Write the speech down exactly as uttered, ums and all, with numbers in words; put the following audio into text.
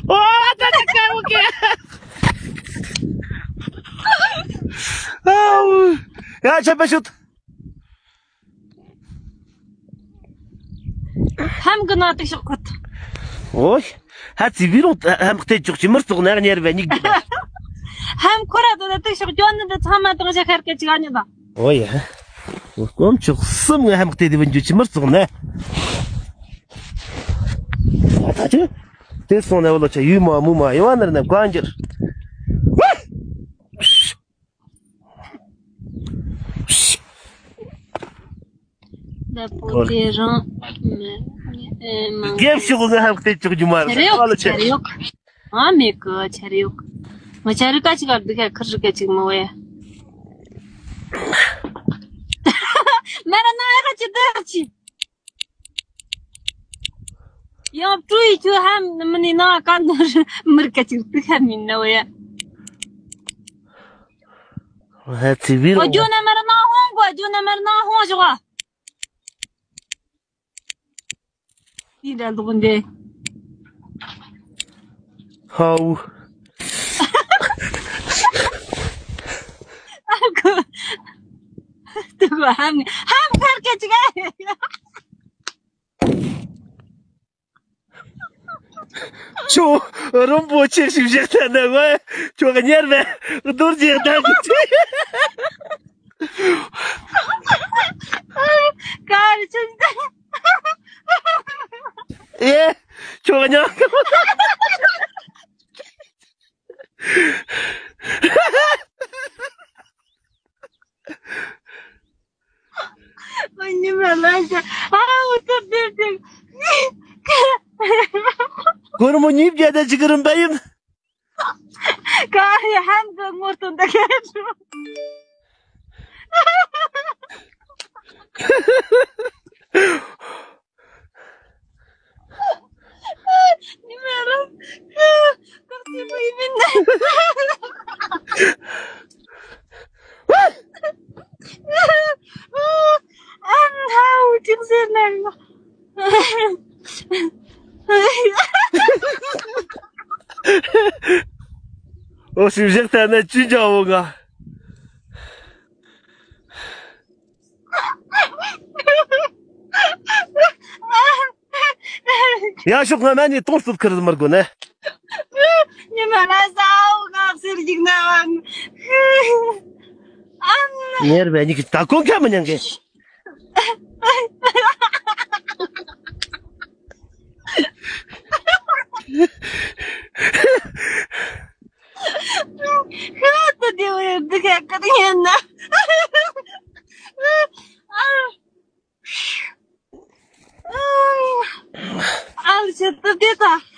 ཨོ། ད་ད་ཀ་ཨོ་ཀེ། ཨའུ། ཡ་ཆ་པ་ཤུད། ཧམ་གི་ན་དུག་ཤོག་ཁོ་ཐག་ཨོ། ཧ་ཙི་བི་རོང་ཧམ་ཁ་ཏེ་ཅོག་ཅི་མར་ཙོག་ན་ཉེར་བའི་ཉིག་ཧམ་ཁོ་ར་དོ་ན་དུག་ཤོག་ཅོ་ནི་འདི་ཚང་མ་དང་ཞག་ཁར་ཀ་ཅིག་ཨ་ཉི་ད། ཨོ་ཡ། ཨོ་སྐོམ་ཆོག་གསུམ་ང་ཧམ་ཁ་ཏེ་དེ་བུ་འཇུ་ཅི་མར་ཙོག་ན། ཨ་ད་ཅི། དེ་སོང་ན་བ་ལོ་ཆ་ཡུ་མ་མུ་མ་ཡོ་ཨ་ནར་ན་བཀའ་འགྱུར། ལབ་པོ་དེ་རང་། རྒྱབ་ཤོག་ང་ཧམ་ཁ་ཏེ་ཅོག་ཅི་མར་ཙོག་ཨ་ལོ་ཆ། ཨ་མེ་གི་ཆ་རེ་ཡོག་ང་ཆ་རེ་ཀ་ཅིག་ག་འདི་ག་ཁར་རི་ཀ་ཅིག་མ་བས། མེ་ར་ན་ཡ་ཀ་ཅི་དེ་ཀ་ཅི། ཡང་སྤྲུལ་ཡི་ཁྱོད་ཧམ་མི་ནི་ན་ཀ་ནོར་མིར་ཀ་ཅིག་དུ་ཧམ་མིན་ན་བས། ཧ་ཙི་བི་རོ། ཨོ་ཇོ་ན་མེ་ར་ན་ཧོང་གོ་ཇོ་ན་མེ་ར་ན་ཧོང་ཞོག་ཨ། དེ་འདྲ་འདུག་འདི། ཧའུ། ཨ་ཁུ། དུ་གོ་ཧམ་ནི་ཧམ་ཁར་ཀ་ཅིག་ཨ། ཁྱོད་རིན་པོ་ཆེ་ཞིག་བཞག་ཐལ་ན་ང་ཁྱོད་གཉེར་མེད་རྡོ་རྗེ་བདག་གི་ཆེ། ཀར་ཆུན་ཏེ། ཨེ། ཁྱོད་གཉེར། ཉི་མ་ལ་ཤ་ཨ་འུ་ཚོ་དེར་དེར། སྒོར་མོ་ཉིས་བརྒྱ་དང་གཅིག་རིམ་པ་ཡིན། ཀ་ཧེ་ཧམ་གི་ངོ་སྟོན་ད་ག་རུ། ཉི་མ་རང་། ཀག་ཅི་མོ་ཡིན་མིན་ན། ཨ་ཧའུ་ཅིག་ཟེར་ན། ཨོ་སིམ་བཞག་ཐ་ན་ཅི་འཇའ་བོ་ང་། ཡ་ཤོག་ང་མ་ནི་ཏོང་སུབ་ཁར་མར་གོ་ནས། ཉི་མ་ལ་ཟའོ་ང་ཟེར་གྱིག་ན་བ། ཨམ། ཉེར་བའི་ཉིག་ད་གོང་ཁ་མི་ཉན་གི། ཁ་ཏུ་དེ་བས་འདི་ཁ་ཀ་ཏུ་ཉན་ན། ཨ་ལ་ཆེ་ཏུ་དེ་ད།